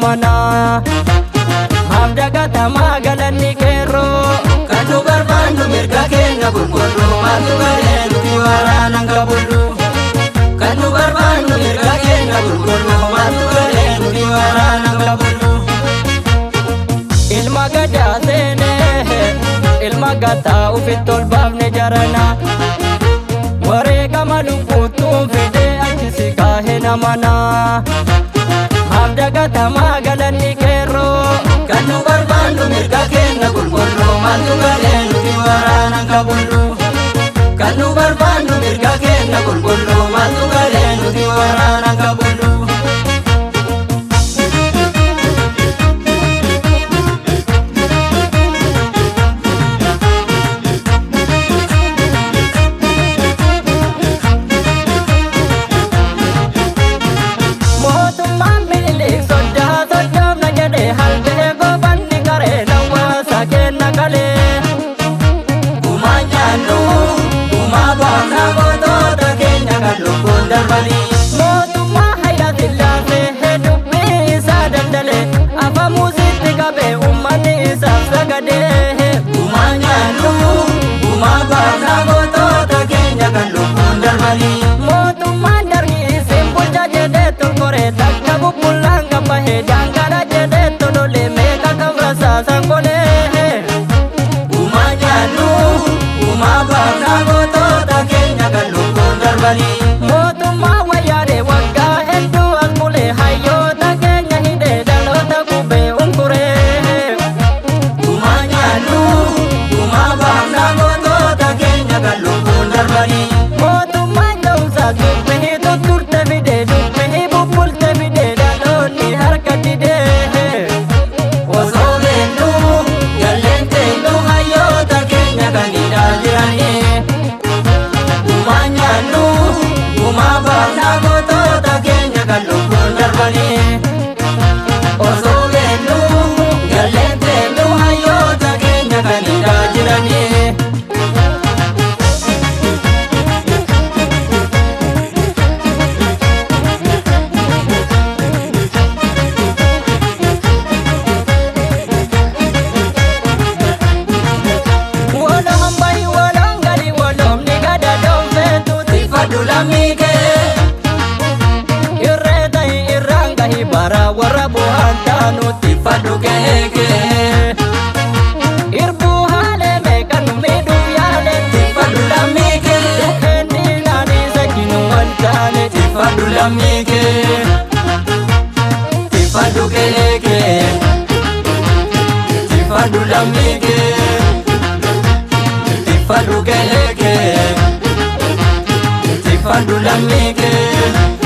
namana. Maaf dagatamaa galanni qeerroo. Kan nu barbaannu mirga keenya qulqulluu maaltu galee nuti waraanaan qabullu. Kan nu barbaannu mirga keenya qulqulluu maaltu galee nuti waraanaan qabullu. Ilma gadaa seenee ilma gataa ufitti ol baafne jarana. Wareegama lubbuutuun fidee achi si kaahee namana. Maaf dagatamaa galanni qeerroo. Kan nu barbaannu mirga keenya qulqulluu maaltu galee nuti waraanaan qabullu. Kan nu barbaannu mirga keenya qulqulluu maaltu galee nuti waraanaan qabullu. Mootummaan Minilik soddaa soddaamna jedhee halbee gobanni qaree hawaasa keenya qalee. Gumaa nyaannu gumaa baafna gootota keenya kan lubbuun darbanii. Mootummaa Hayila Sillaasee dubbii isaa daldalee afamuusitti qabee uummanni isaaf sagadee. Gumaa nyaannu gumaa baafna gootota keenya kan lubbuun darbanii. Mootummaan darbii isin bulcha jedhee tolkoree takka bubbullaan gabbahee daangara jedhee tololee meeqa kan rasaasan qolee. Gumaa nyaannu gumaa baafna gootota keenya kan lubbuun darbanii. Mootummaa wayyaanee waggaa hedduu as bulee hayyoota keenya hidhee dhaloota qubee unkuree. Gumaa nyaannu gumaa baafna gootota keenya kan lubbuun darbanii. Mootummaan ga'umsaa dubbii tutturte fidee dubbii bubbulte fidee dhaloonni harka didee. Osoo beeknu galleen teenyu hayyoota keenya kan hidhaa jiranii. Gumaa nyaannu gumaa baafna gootota keenya kan lubbuun darbanii. Osoo beeknu galleen teenyu hayyoota keenya kan hidhaa jiranii. Waloon bahi waloon gali waloomni gada doonfeetuuti. Fadhu lammii kee Irree tahi irraan gahi bara warra bu'aan taanuuti. fadhu kee kee. Irbuu haalee meeqa nu miidhuuf yaaletti. Fadhu lammii kee Dhukeen diinaanii sajjinu wal taanetti. fadhu lammii kee. Fadhu kee kee. Fadhu lammii kee. Fadhu kee kee. Fadhu lammii kee.